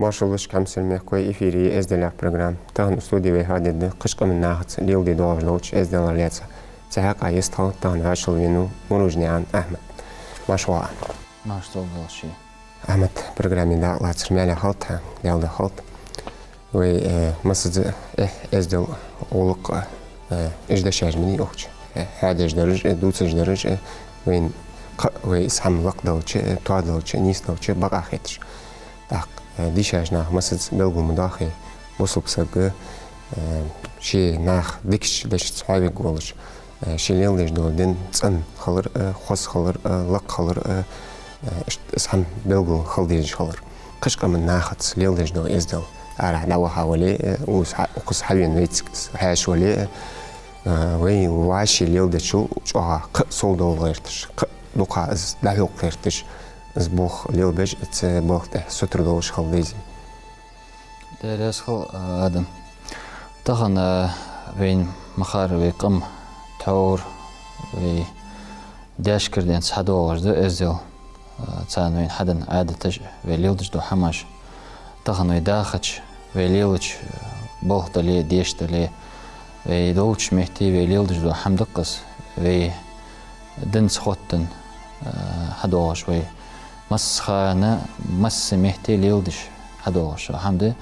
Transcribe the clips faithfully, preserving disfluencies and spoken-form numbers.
Маршал да шуга, хьамсара мехкахой, эфире я «Эздел» яха программа. Тахан студе вай хьадергда кхыча къаман нахаца леладе доагӀаш долча эзделах лаьца. Цу хьакъехьа йистхила тахан вӀашагӀ вена ва Муружнаькъан Ахьмад. Марша воагӀалва. Марша воагӀалва шоана. Ахьмад, программе дакъа лацар маьле хилда хьа, Даьла духьа хилда. Вай, э, массаза, э, эздел, гӀулакх, э, уж дешаш ма дий укх чу. Э, хьадеш дараш, э, дувцаш дараш, э, вайна кхы а вай из хӀама лакхдаьлча, э, тоадаьлча, нийсдаьлча бакъахьа хеташ. ТӀаккха, э, дийшача наха массаза белгал ма доахий, бусалба саг, э, ший наха дикача дешаца хьаваргволаш, э, ше леладеш дола дин цӀена хилар, э, хоза хилар, э, лакха хилар, э, э, иштта из хӀама белгал хила дезаш хилар. Кхыча къаман нахаца леладеш дола эздел арахьа дӀаваха вале, э, укхаза хьа-, укхаза хьавена вайцига из хьаьша вале, э, э, вай вӀаший леладечул чӀоагӀа кхы а сов довла гӀерташ, кхы а дукха из дӀахьокха гӀерташ, из болх лелабеш, цу балха тӀа сутара долаш хила деза. Даьла раьза хилва, Адам. Тахан, а, вайна ма харра вай къам тхьовра, вай даьшкара денз хьадоагӀаш да эздел, а, царна вайна хьаденна Ӏадаташ, вай леладеш дола хӀамаш. Тахан вай дахача, вай лелача, а, балха дале, деша дале, вай долча метте вай леладеш дола хӀама да-кх из, вай динца хоттаденна, а, хьадоагӀаш вай. Масса хана, масса метте леладеш хьадоагӀаш хӀама да,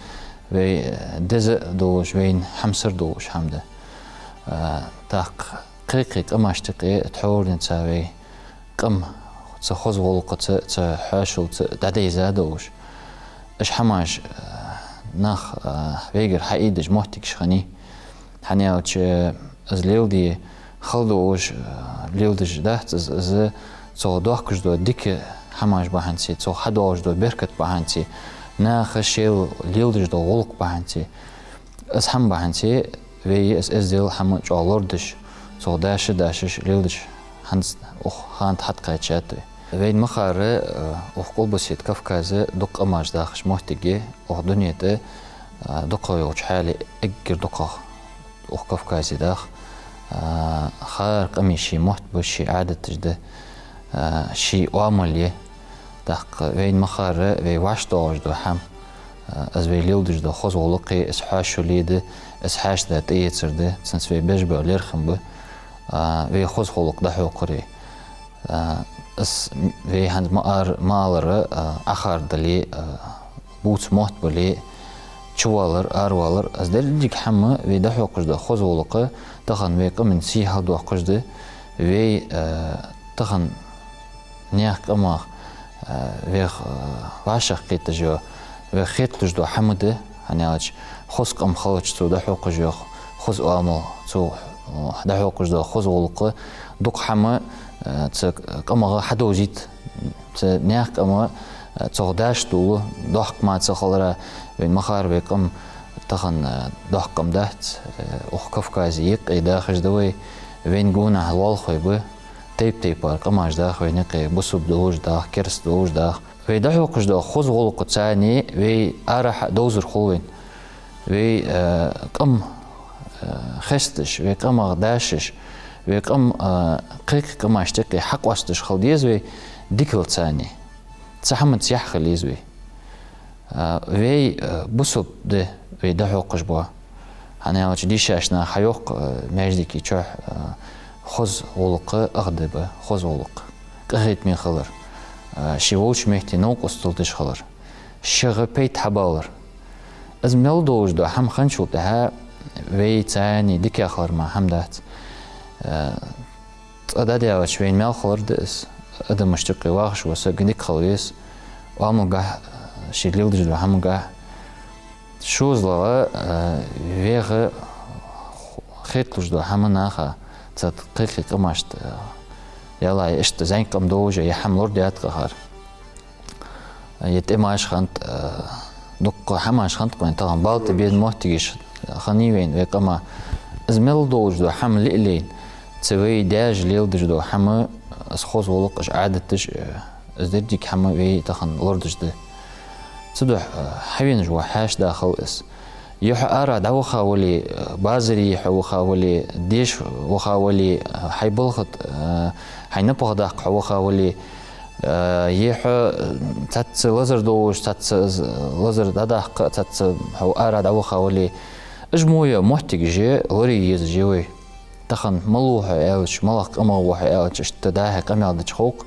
вай, а, деза а долаш, вайна хьамсара долаш хӀама да. А, тӀаккха кхы-кхы къамашта юкъе тхьовра денз вай къам цу хоза гӀулакхаца, цу хьоашалца дӀадайза долаш. Уж хӀамаш, а, нах, а, вайгара хьаийдеш моттигаш хиннай. ХӀана аьлча, из леладе хала долаш, э, леладеш дац из, из цох доахкаш дола дика хӀамаш бахьанца, цох хьадоагӀаш дола беркат бахьанца, наха шоайла леладеш дола гӀулакх бахьанца. Из хӀама бахьанца вай из эздел хӀама чӀоагӀа лорадеш, цох даша-дашаш леладеш хӀанз укх хана тӀа хьакхаьчад вай. Вайна ма харра, э, укх къулбаседа Кавказе дукха къамаш дахача моттиге, укх дунен тӀа, э, дукхагӀа йолча хьале эггара дукхагӀа укх Кавказе дах, а, хӀара къаман ший мотт ба, ший Ӏадаташ да, а, ший оамал я. ТӀаккха вайна ма харра, вай вӀашагӀдоагӀаш дола хӀама, а, из вай леладеш дола хоза гӀулакх я, из хьоашалгӀа да, из хьаьша-да тӀаэцар да, цунца вай беш бола лерхӀам ба, а, вай хоза гӀулакх дӀахьокхар я. А, из вай хӀанз ма ар-, ма аллара, а, Ӏахар дале, а, бувца мотт бале, чувалар, аравалар, из деррига хӀама вай дӀахьокхаш дола хоза гӀулакх, тахан вай къаман сий хьалдоаккхаш да, вай, а, тахан наьха къамах, а, вайх, а, вӀашагӀкхеташ йола, вайх хеталуш дола хӀама да, хӀана аьлча, хоза къам хилча цо дӀахьокхаш йола хоза оамал, цо, а, дӀахьокхаш дола хоза гӀулакх, дукха хӀама, а, цу къамах хьадовзийт. Цу наьха къам, а, цох даьша дола доккха мацахилара, вайна ма харра вай къам тахан, а, доккха къам дац, а, укх Кавказе юкъе дахаш да вай, вайна гонахьа лоалахой ба, тайп-тайпара къамаш дах вайна юкъе, бусалба долаш дах, кераста долаш дах. Вай дӀахьокхаш дола хоза гӀулакхаца вай арахьа довзар хул вайна. Вай, а, къам, а, хесташ, вай къамах дашаш, вай къам, а, кхы-кхы къамашта юкъе хьакъоасташ хила деза вай дикалца. Цу хӀаманца яхь хила еза вай. А, вай, а, бусалба да вай дӀахьокхаш бола. ХӀана аьлча дийшача наха хьайоах, а, маьждига чу, а, хоза гӀулакх ах да ба, хоза гӀулакх. Къахетаме хилар, а, ше волча метте новкъостал деш хилар, шийга пайда хьабалар. Из мел долаш дола хӀама хинначул тӀехьагӀа вай царна дика хилар мара хӀама дац. А, цкъа дӀадаьлча вайна маьл хилар да из, адамашта юкъе вахаш вола саг дика хила веза, оамалгахьа, ше леладеш дола хӀамагахьа. ШозлагӀа, а, вайх хеталуш дола хӀама наха, цу кхы-кхы къамашта, а, ялла, иштта зӀамига къам долаш, е хӀама лорадаьд-кх хӀара. Е тӀемаш хиннад, а, дукха хӀамаш хиннад-кх вайна тахан, бала тӀабена моттигаш хиннай вайна, вай къаман. Из мел долаш дола хӀама лелайна, цу вай даьша леладеш дола хӀама, из хоза гӀулакх, уж Ӏадаташ, а, из деррига хӀама вай тахан лорадеш да. Цудухьа, а, хьавенаш вола хьаьша-да хила из. Е хьо арахьа дӀаваха вале, а, базаре хьо ваха вале, деша ваха вале, а, хьай балха тӀа, а, хьай напагӀа даккха хьо ваха вале, Э, е хьо, э, цхьацца лазар долаш, цхьацца з-, лазар дӀадаккха, цхьацца хьо ара дӀаваха вале, уж мо я моттигаш лорае езаш я вай. Тахан малав хьо аьлча, малагӀа къамах ва хьо аьлча, иштта дӀа-хьа къамаьл дича хов-кх,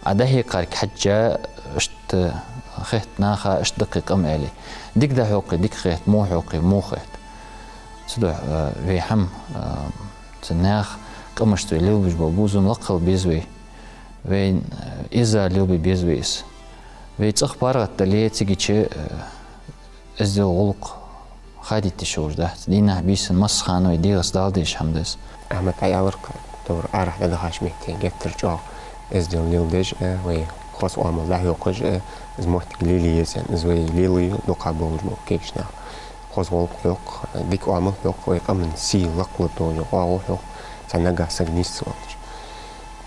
Ӏа дӀахьекхарга хьежжа, иштта хет наха, иштта да-кх ер къам аьле. Дика дӀахьокхе дика хет, во хьокхе во хет. Цудухьа, э, вай хӀама, э, цу наьха къамашта вай лелабеш бола бувзам лакхъяла беза вай. Вайна, э, иззал лелабе беза вай из. Вай цӀагӀа паргӀатдале, цигача, э, эздел, гӀулакх хадийта йиш йолаш дац. Дийнахьа-бийсанна массахана вай дегӀаца дала дезаш хӀама да из. Ахьмад, Ӏа аьлар-кх, товр арахьа дӀадахача метте геттара чӀоагӀа эздел леладеш, э, вай хоза оамал дӀахьокхаш, э, из моттиг лелае еза аьнна. Из вай лелаю дукха болаш бола кегийча наха. Хоза гӀулакх хьокх, дика оамал хьокх, вай къаман сий лакхлургдолаш йола оагӀув хьокх, цхьа нагахьа саг нийсвеннача.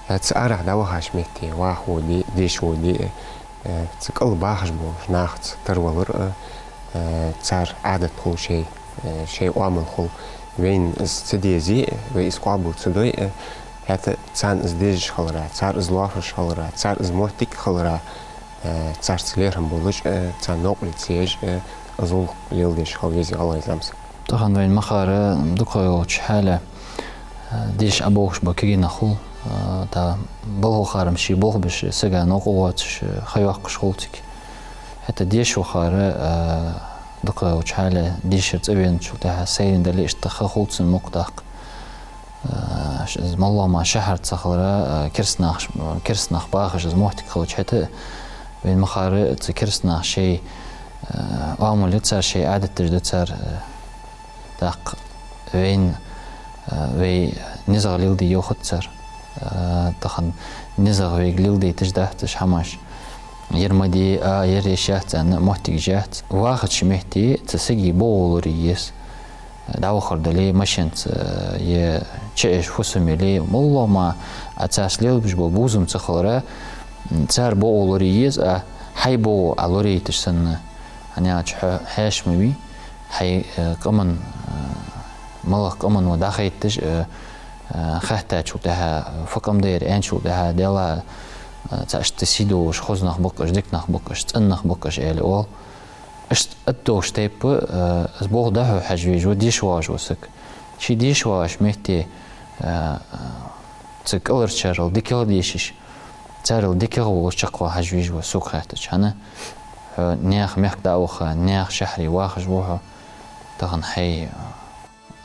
Э, цу арахьа дӀавахача метте, ваха воде, деша воде, э, цу кӀал бахаш болча нахаца тара валар а, э, цар Ӏадат хул шоай, э, шоай оамал хул. Вайна из ца дезе а, вай из къоабал ца дой а, хӀаьта царна из дезаш хилара, цар из лоархӀаш хилара, цар из моттиг хилара, э, царца лерхӀам болаш а, царна новкъарле ца еш а, из гӀулакх леладеш хила веза гӀалгӀай зӀамсаг. Тахан вайна ма харра, дукхагӀйолча хьале, э, деша ӀобоагӀаш бола кагий нах хул, э, тӀа балха харам ший болх беш, сага новкъа воацаш, э, ха йоаккхаш хул цига. ХӀаьта деша вахар, э, дукхагӀйолча хьале, дешара цӀавеначул тӀехьагӀа сайран дале, иштта ха хул цун мукъа даккха. Э, ш-, из моллагӀа мара шахьар ца хилара, э, кераста нах, кераста нах бахаш из моттиг хилча, хӀаьта вайна ма харра, цу кераста наха шоай, э, оамал я цар, шоай Ӏадаташ да цар, э, тӀаккха вайна, э, вай низагӀа леладе йоахац цар. Э, тахан низагӀа вайга леладайташ дац уж хӀамаш. Ер ма де, а, ер йиш яц аьнна моттигаш яц. Вахача метте цу сага бокъо лорае еза. ДӀавахар дале машенаца, е чу эш фусам яле, моллагӀа мара Ӏа царца лелабеш бола бувзам ца хилара, м, цар бокъо лорае еза, а хьай бокъо Ӏа лораийташ санна. ХӀана аьлча хьо хьаьша ма вий, хьай, э, къаман, э, малагӀа къаман ва дӀахайташ, э, э, хаьттачул тӀехьагӀа, фу къам да ер аьнначул тӀехьагӀа, Даьла, э, цхьа иштта сий долаш, хоза нах ба-кх уж, дика нах ба-кх уж, цӀена нах ба-кх уж аьле оал. Иштта ат долча тайпара, э, из болх дӀахьо хьажа везаш ва деша воагӀаш вола саг. Ше деша воагӀача метте, э, э, цу кӀалхарчарел дикагӀа дешаш, царел дикагӀа волаш чакхвала хьажа везаш ва, сога хаьттача. ХӀана? Хьо наьха мехка дӀа а ваха, наьха шахьаре вахаш ва хьо. Тахан хьай,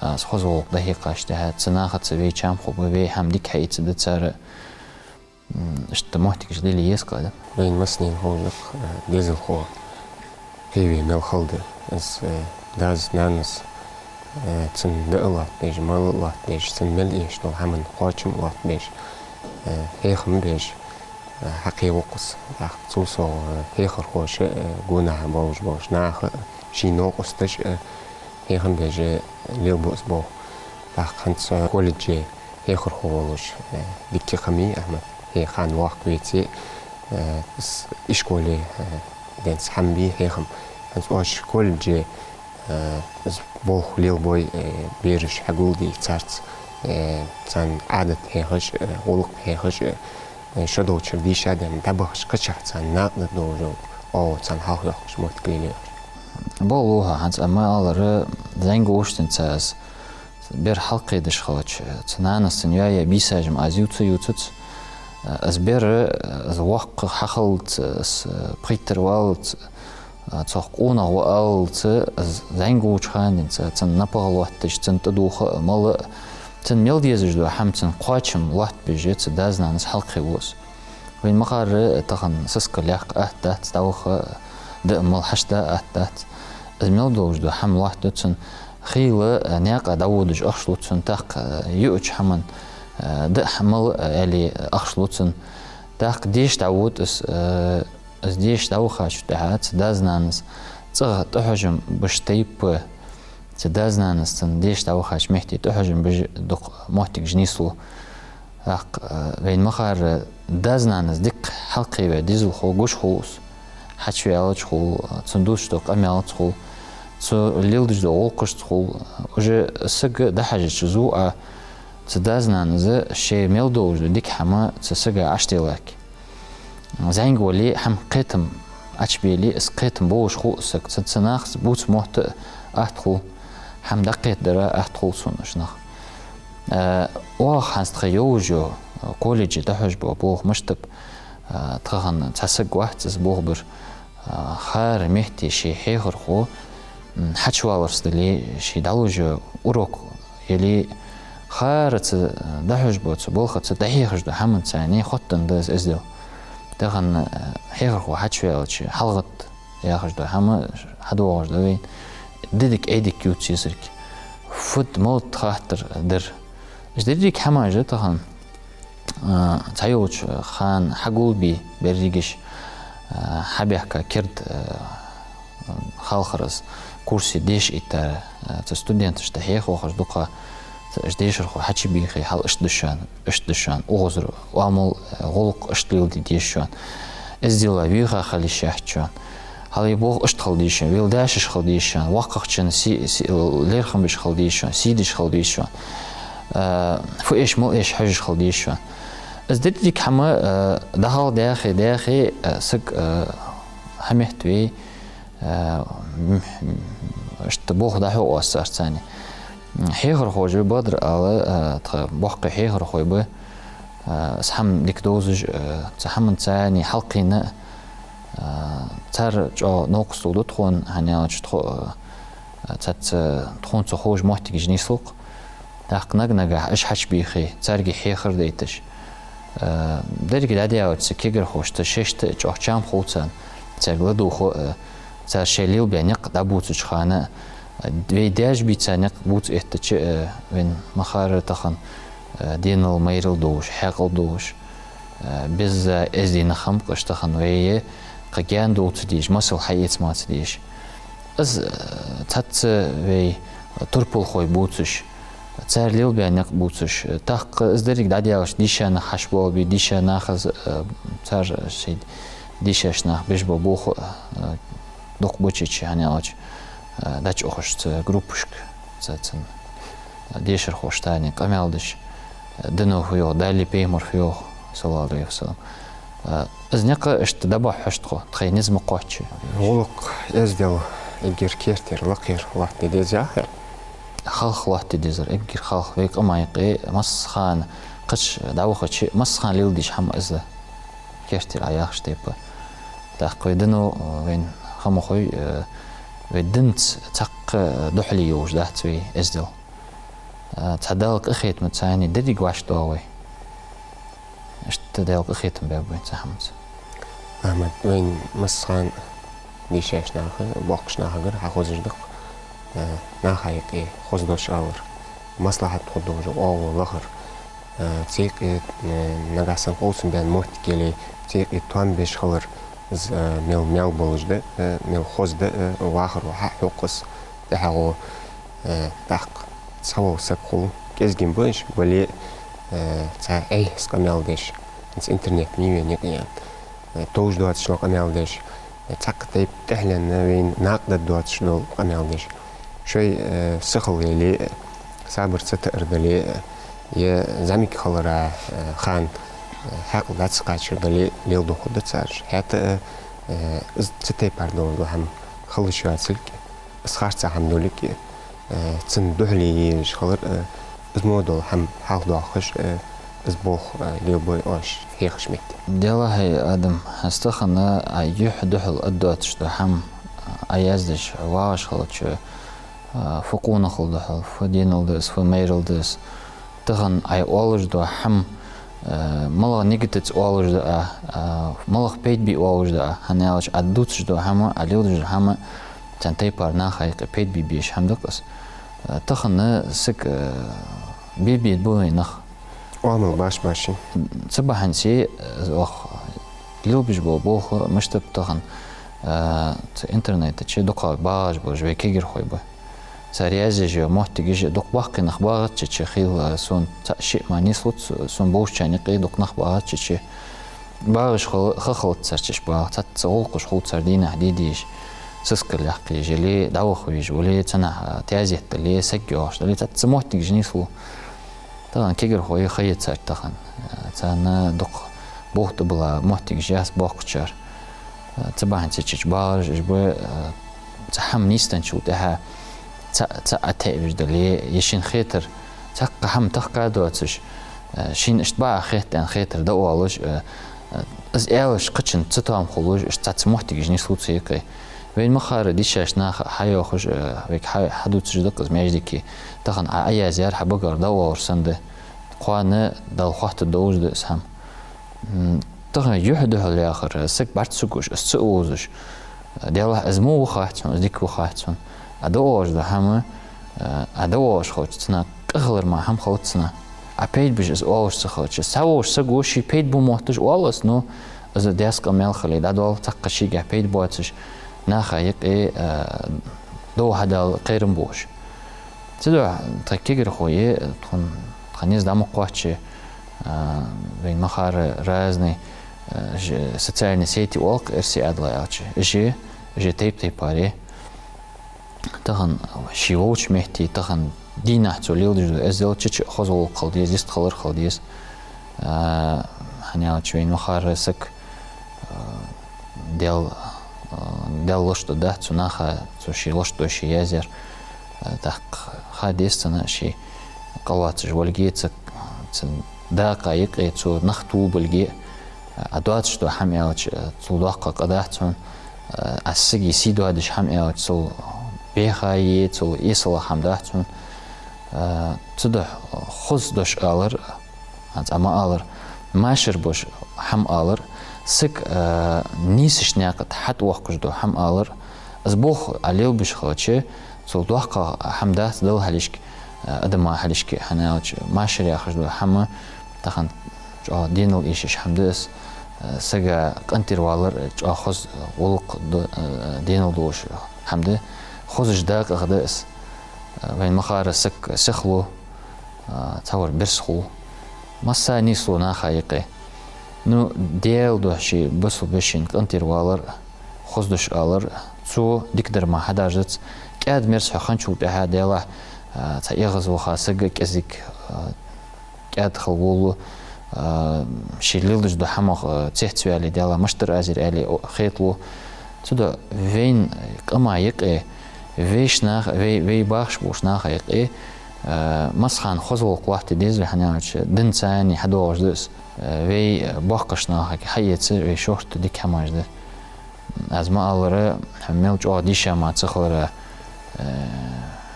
э, из хоза гӀулакх дӀахьекхача тӀехьагӀа, цу нахаца вай чам хургба, вай хӀама дика хьаэцаргда цар. М, иштта моттигаш лелае еза-кх, да? Вайна массанена ховш да-кх, э, дезалхо кхеве мел хала да. Из, э, дас, нанас, э, цун даа лоаттадеш, мала лоаттадеш, цун мел эшаш дола хӀаман кхоачам лоаттабеш, э, хьехам беш, э, хьакхеву-кх из. ТӀаккха цул совгӀа, э, хьехархоша, э, гонахьа болаш болча наха ший новкъосташа, э, хьехам беш лелабу из болх. ТӀаккха хӀанз колледже хьехархо волаш, э, дикка хӀама я, Ахьмад, хье ханна воккха веце, э, с-, ишколе, э, денз хӀама бий, хьехам. ХӀанз оаш колледже, э, из болх лелабой, э, бераш хьагулде, царца, э, царна Ӏадат хьехаш, э, гӀулакх хьехаш, э, шо долчара дийша а даьнна, дӀабахача кхычахьа царна накъадаргдолаш, оаха царна хьалхайоаккхаш моттиг лелае оаш. Бокъо лу хьо хӀанз, амма алара, зӀамига волча денз аз бер хьалкхедеш хилча, цу нанас цун йоаяь бийсаш-м аз ювца а ювцац. Из бер, из воккха хьахиллалца, из пхийттара валлалца, цох къонах ва аллалца, из зӀамига волча хана денз цун напагӀа лоаттадеш, цун тӀадувха а, мала а, цун мел дезаш дола хӀама, цун кхоачам лоаттабеш цу дас-нанас хьалкхеву из. Вайна ма харра, тахан сискал яккха атта дац, дӀаваха, даа-мала хьаштда атта дац. Из мел долаш дола хӀама лоаттаду цун, хийла, э, наькъа дӀаводаш ахча лу цун, тӀаккха, э, юача хӀаман, э, даа-мала, э, аьле ахча лу цун. ТӀаккха деша дӀавода из, э, из деша дӀавахачул тӀехьагӀа цу дас-нанас цӀагӀа тӀахьожам беш тайпа, цу дас-нанас цун деша дӀавахача метте тӀахьожам беш дукха моттигаш нийслу. ТӀаккха, э, вайна ма харра, дас-нанас дикка хьалкхеваь дезалхо гуш хул из. Хьачуваьлча хул, цунна дувцаш дола къамаьлаца хул, цо леладеш дола гӀулакхашца хул. Уже саг дӀахьежача зув Ӏа, цу дас-нанас шоай мел долаш дола дика хӀама цу сага Ӏочуделлалга. зӀамига вале, хӀама кхетам Ӏочубийле, из кхетам болаш хул саг. Цу, цу нахаца бувца мотт а атта хул, хӀама дӀакхетадара атта хул сона уж нах. Э, оаха хӀанз тха йолаш йола, колледже дӀахьош бола болх мишта ба, э, тхоай цхьа саг вац из болх бер, э, хӀара метте ший хьехархо, м, хьачуваларца дале, ший дӀалуш йола урок яле, хӀара цу, э, дӀахьош бола цу балхаца дӀахьехаш дола хӀаманца хоттаденна да из эздел. Тахан, э, хьехархо хьачуваьлча, хьалгӀатта яхаш дола хӀама хьадоагӀаш да вайна. Деррига Ӏайдика ювца езарг. Фуд, малад хаттар дар. Уж деррига хӀамаш тахан, а, цхьайолча хана хьагулбе берригаш, а, хьабаьхка керда, а, халхар из курсе деша иттар, а, цу студенташта хьехавахаш дукха, цу уж дешархой хьачубийхе, хьал иштта да шоана, иштта да шоана, укхазара оамал, а, гӀулакх иштта леладе деза шоана. Эздела вийха хила йиш яц шоана. Хьале болх иштта хила деза шоана, вел дашаш хила деза шоана, воккхагӀчун си-, си-, лерхӀам беш хила деза шоана, сий деш хила деза шоана, а, фу эш, мала эш хьожаш хила деза шоана. Из деррига хӀама, а, дӀахьалха даьхе, даьхе, а, саг, а, хьаметтаве, а, м-, м-, иштта болх дӀахьо оаца царца. Хьехархой уж ба, бакъдар аьлча, а, тха боккхий хьехархой ба, а, из хӀама дика довзаш, а, цу хӀаманца хьалкхийна, а, цар чӀоагӀа новкъостал ду тхона, хӀана аьлча тхо, а, цхьацца тхона ца ховш моттигаш нийслу-кх. ТӀаккха наг-нагахьа уж хьачубийхе, царга хьехар дайташ. Э, деррига дӀадаьлча цу кагирхошта шоашта чӀоагӀа чам хул царна, царга ладувгӀа, э, цар шоай лелабаь никъ дӀабувцача хана, э, вай даьша бийца никъ бувца эттача, э, вайна ма харра тахан, э, денал-майрал долаш, хьаькъал долаш, э, беза эздий нах хӀама къаьстта тахан вай, кхы гаьна довла ца дезаш, масал хьаэца ма ца дезаш. Из, э, цхьацца вай турпалхой бувцаш, цар лелабаь никъ бувцаш, э, тӀаккха из деррига дӀадаьлча дийша нах хьачубоалабе, дийша нахаца, э, цар шоай дийшача наха беш бола болх, э, дукха бечча, хӀана аьлча, э, дӀачуухаш цу группашка, цу, цун дешархошта къамаьл деш, э, дин фу йоах, Даьлеи пайхамареи фу йоах, саллаллахӀу Ӏалайхи ва саллам. Э, из никъ иштта дӀабахьаш тхо, тхоай низ ма кхоачча. ГӀулакх, эздел эггара кертера, лакхера лоаттаде деза яхар? Халха лоаттаде дезар, эггара халха. Вай къаман юкъе массахана кхыча дӀавахача, массахана леладеш хӀама из да. Кертера Ӏа яхача тайпара. ТӀаккха вай дино, э, вайна ха ма хой, э, вай динца цхьаккха духьале йолаш дац вай эздел. Э, цхьа Даьла къахетамца деррига вӀашагӀдоагӀа вай. Иштта Даьла къахетам баьб вайна цу хӀамаца. Ахьмад, вайна массахана дийшача наха, боккхача нахагара хьахозаш да-кх, э, наха юкъе хоза дош алар, маслахьат хургдолаш оагӀув лахар, э, цу юкъе, э, нагахьа санна къовсам баьнна моттиг яле, цу юкъе тоам беш хилар, из, э, мел маьл болаш да, э, мел хоза да, э, вахаро хьахьокх из, тӀехьагӀо, э, тӀаккха цхьавола саг хул, кӀезига-м ба уж, бале, э, цхьа Ӏехьа къамаьл деш, хӀанз интернет ма йий вайна юкъе, э, товш доацаш дола къамаьл деш, э, цхьаккха тайпа тӀехьленна вайна накъадаргдоацаш дола къамаьл деш. Шоай, э, сихал яле, сабар ца таар дале, е зӀамига хилара, э, хана, э, хьаькъал дӀа ца кхачар дале, леладу хургда цар уж. ХӀаьта, э, из цу тайпара дола хӀама хила йиш йоацилга, из харца хӀама долга, э, цунна духьале езаш хилар, э, из мо дола хӀама хьалхадоахаш, э, из болх, э, лелабой оаш хьехача метте. Делахьа, Адам, хӀанз тахан Ӏа юхь духьал аргдоацаш дола хӀама Ӏа яздеш вагӀаш хилча, э, фу къонахал да хьона, фу денал да из, фу майрал да из. Тахан Ӏа оалаш дола хӀама, э, малагӀа нигатаца оалаш да Ӏа, э, малагӀа пайда бе оалаш да Ӏа, хӀана аьлча Ӏа дувцаш дола хӀама, Ӏа леладеш дола хӀама цхьан тайпара наха юкъе пайда бе безаш хӀама да-кх из. Э, тахан саг, э, бе-бе ба вай нах. Оамал баш-башин. Цу бахьанца, э, оаха лелабеш бола болх мишта ба тахан, э, цу интернета чу дукха багӀаш болаш вай кагирхой ба. Цар язъеш йола моттигаш дукха боккхий нах багӀача чу хила, сона цхьа-шиъ мара нийслуц, сона бовзачарна юкъе дукха нах багӀача чу. БагӀаш хила, ха хилац цар чу багӀа, цхьацца гӀулакхаш хул цар дийнахьа де дезаш, сискал яккха езаш, е дӀаваха везаш вале, цхьаннахьа таьзет дале, саг йоагӀаш дале, цхьацца моттигаш нийслу. Тахан кагирхой ха я цар тахан. Царна дукха Болх тӀабилла моттигаш я из боккхагӀчар. Цу бахьанца чу багӀараш уж ба, цхьа хӀама нийсденначул тӀехьагӀа цхьа, цхьа а тевжа дале, е шийна хетар, цхьаккха хӀама тахка доацаш, шийна иштта бакъахьа хет аьнна хетар дӀаоалаш, из аьлча кхычунна цатоам хулаш, иштта цхьацца моттигаш нийслу цу юкъе. Вайна ма харра дийшача наха хьайоахаш, вайга хьа-, хьадувцаш да-кх из маьждиге, тахан Ӏа Ӏоязъяьр хьа багара дӀаоалаш санна да. Кхоана Далла хоаттаргдолаш да из хӀама. М, тахан юхь-духьал яхар, саг бӀарга ца гуш, из ца озаш, делахь из мо ва хац хьона, из дика ва хац хьона. Ӏа дӀаоалаш дола хӀама, Ӏа дӀаоалаш хилча цунах къахилар мара хӀама хилац цунах. Ӏа пайда беш из оалаш ца хилча. Цхьаволча саго ший пайда ба мотташ оал из, но из даьсса къамаьл хиле дӀадоал, цхьаккха шийгахьа пайда боацаш, наха юкъе дов хьадала кхерам болаш. Цудухьа тха кагирхой, тхона, тха низ дӀа ма кхоачча, вайна ма харра разные, социальные сети оал-кх эрсий Ӏаьдала аьлча. Уж, уж тайп-тайпара. Тахан ший волча метте, тахан дийнахьа цо леладеш дола эздел чу-чу хоза гӀулакх хила деза, йистхилар хила деза. ХӀана аьлча вайна ма харра саг Даьла, Даьла лош дола дац цо, наха цо ший лош дола ше язъяьр. ТӀаккха ха деза цунна ший къа лоацаш волга, цу, цу дакъа юкъе цо нах тувлабалга. Ӏа доацаш дола хӀама аьлча, цул доккха къа дац хьона. Ӏа сага сий доадеш хӀама аьлча, цул бӀеха е цул эсала хӀама дац хьона. Цудухьа хоза дош алар, хӀанз Ӏа ма аллара, машар бола хӀама алар, саг нийсача наькъа тӀа хьатӀавоаккхаш дола хӀама алар, из болх Ӏа лелабеш хилча, цул доккха хӀама дац Далла хьалхашка, адама хьалхашка, хӀана аьлча машар яхаш дола хӀама тахан чӀоагӀа денал эшаш хӀама да из, сага къинтӀера валар чӀоагӀа хоза гӀулакх да, денал долаш хӀама да, хозача дакъах да из. Вайна ма харра саг сихлу, цхьавар бирса хул. Массане нийслу наха юкъе. Ну, Даьла духьа ший бусалба вешийна къинтӀера валар, хоза дош алар, цо дикадар мара хьадажац. КӀаьда-мерза хьо хинначул тӀехьагӀа, делахь, цхьа эгӀазваха саг кӀезига кӀаьда хила волалу, ший леладеш дола хӀамах цецваьле, делахь, мишта дар аз ер аьле хеталу. Цудухьа вайна къама юкъе, веший наха, вай, вай бахаш болча наха юкъе массахана хоза гӀулакх латта деза, хӀана аьлча динца цхьана хьадоагӀаш да из. Вай боккхагӀча нахага хьаэца вай шортта дика хӀамаш да. Аз ма аллара, мел чӀоагӀа дийша мара ца хилара,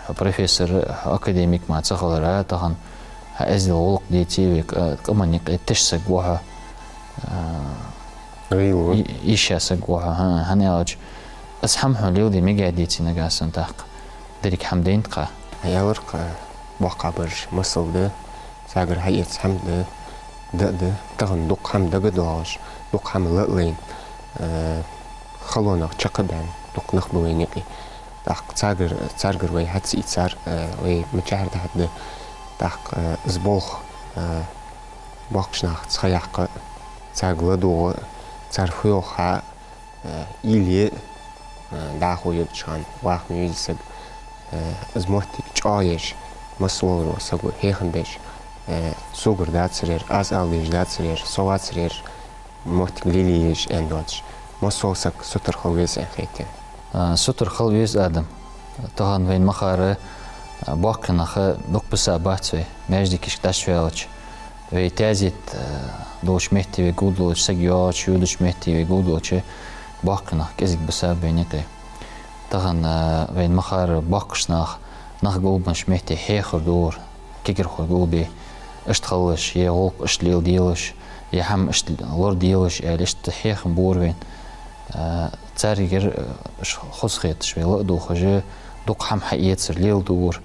хьо профессор, хьо академик мара ца хилара, тахан хьа эздел, гӀулакх дийце, вай къ-, къаман юкъе теш саг ва хьо, гӀийла ва, и-, йиша саг ва хьо, хӀа, хӀана аьлча из хӀама хьона леладе мегаргдеце нагахьа санна тӀаккха деррига хӀама дайна тха. Хьаяларкха боккхагӀбараш масал да, царгара хьаэца хӀама да, да а да. Тахан дукха хӀама дагадоагӀаш, дукха хӀама ла а лайна, халонах чакхбаьнна дукха нах ба вайна юкъе. ТӀаккха царгара, царгара вай хьа ца ийцар, вай мичахьара дӀахьоргда. ТӀаккха из болх боккхагӀча нахаца ха яккха, царга ладувгӀа, цар фу йоах хьа, уйла е, дӀахо йодача хана ваха ма везий саг, из моттиг чӀоагӀа еш, массаволча саго хьехам беш, согара дацар ер, аз ала дезаш дацар ер, со вацар ер, моттиг лелае езаш аьнна доацаш, массаволча сага сутара хила веза аьнна хетий? Сутара хила веза, Адам. Тахан вайна ма харра, боккхий нах дукха бисабац вай, маьждигашка дӀачуваьлча. Вай таьзет долча метте, вай гулдолча, саг йоагӀача, йодача метте вай гулдолча, боккхий нах кӀезига бисаб вайна юкъе. Тахан вайна ма харра боккхагӀча наха, нах гулбеннача метте хьехар дора, кагирхой гулбе, иштта хилалаш, е гӀулакх иштта леладелаш, е хӀама иштта лораделаш аьле, иштта хьехам бора вайна. Царгара хоза хеташ вай ла а дувгӀаш, дукха хӀама хьаэцар леладора.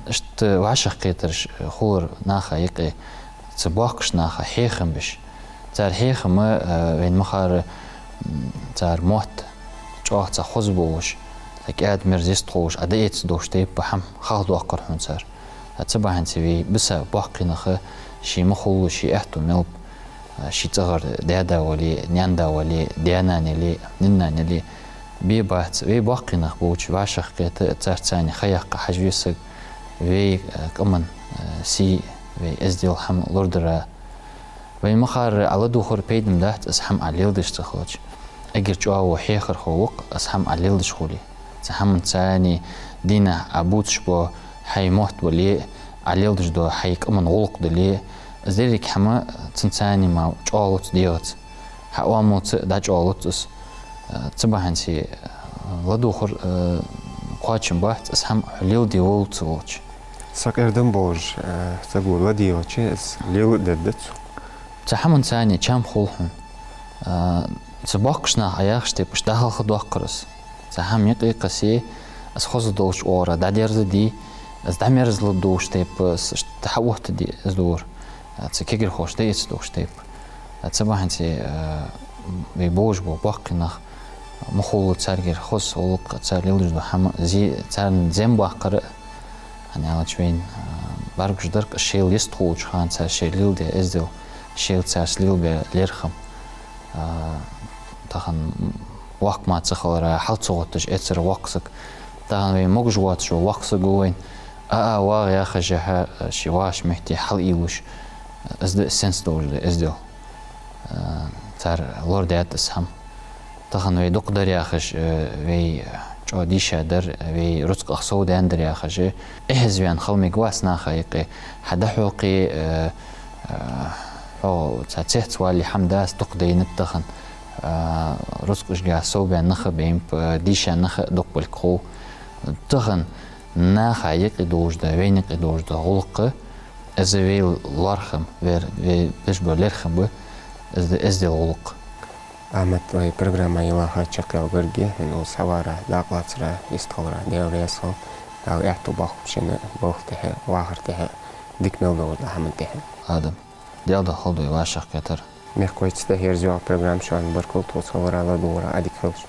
Иштта вӀашагӀкхетараш хулар наха юкъе, цу боккхагӀча наха хьехам беш. Цар хьехам, вайна ма харра, цар мотт чӀоагӀа цхьа хоза болаш, цхьа кӀаьда-мерза йистхулаш, Ӏа дӀаэцаргдолаш тайпа хӀама хьалхадоаккхар хьона цар. Цу бахьанца вай биса боккхий нах, ший ма хулла, ший аьттув мел ба, ший цӀагӀара даь-да вале, наьна-да вале, даь-нана яле, наьна-нана яле, бе бац. Вай боккхий нах болча вӀашагӀкхета, царца цхьана ха яккха хьажа веза саг, вай къаман сий, вай эздел, хӀама лорадара. Вай ма харра, Ӏа ладувгӀар пайда ма дац, из хӀама Ӏа леладеш ца хилча. Эггара чӀоагӀа хьехархо ва-кх из хӀама Ӏа леладеш хуле. Цу хӀаманца цхьана дийнахьа Ӏа бувцаш бола хьай мотт бале, Ӏа леладеш дола хьай къаман гӀулакх дале, из деррига хӀама цунца цхьана ма чӀоагӀлуц дегӀаца. Хьа оамалца а дӀачӀоагӀлуц из. Цу бахьанца ладувгӀар кхоачам бац, из хӀама хьо леладе воллалца волча. Сакъердам болаш, э, саго ладийгӀача, из лела а дергдац. Цу хӀаманца цхьана чам хул хьона. Э, цу боккхийча наха яхача тайпара дӀахьалхадоаккхар из. Цу хӀаман юкъе кхессе, из хоза долча оагӀорахьа дӀадерзаде, из дӀамерзалургдолча тайпара, из иштта хьаоттаде из дора. Э, цу кагирхошта дӀаэцаргдолча тайпара. Цу бахьанца, э, вай болаш бола боккхий нах ма хулла царгара хоза гӀулакх, цар леладеш дола хӀама, зи-, царна зем баккхар а, хӀана аьлча вайна, э, бӀаргагуш дар-кх шоайла йистхулача хана цар шоай леладаь эздел, шоайла цар лелабаь лерхӀам. Э, тахан воккха ма ца хилара, хьал ца гӀотташ эцар воккха саг. Тахан вай могаш воацаш вола воккха саг ва вайна, а, а, вагӀа яхаш, яхьа, ший вагӀача метте хьал ийлуш, из да сенца долаш да эздел. Э, цар лорадаьд из хӀама. Тахан вай дукха дар яхаш, э, вай чӀоагӀа дийша дар, вай рузкъах совдаьннадар яхаш, эхьазваьнна хила мегаш вац наха юкъе. Хьа дӀахьокхе, э, э, хьо цхьа цецвале хӀама дац, дукха дайнад тахан. Э, рузкъашка совбаьнна нах а бейнаб, э, дийша нах а дукха балга хов. Тахан наха юкъе долаш да, вайна юкъе долаш да гӀулакх, из вай лоархӀам, вай, вай деш бола лерхӀам ба, из да эздела гӀулакх. Ахьмад, вай программа йилла ха чакхъяла гарга, хьона укхаза хьаварах, дакъа лацарах, йистхиларах Даьла раьза хилва. Дала аьттув боаккхалба шун балха тӀехьа, вахара тӀехьа, дика мел долаш дола хӀаман тӀехьа. Адам, Даьла духьа хилда вай вӀашагӀкхетар. Мехкахой, цу тӀа ерзаеш йола программа шоана баркал тхоца хиларах, ладувгӀарах, Ӏадика хилда шо.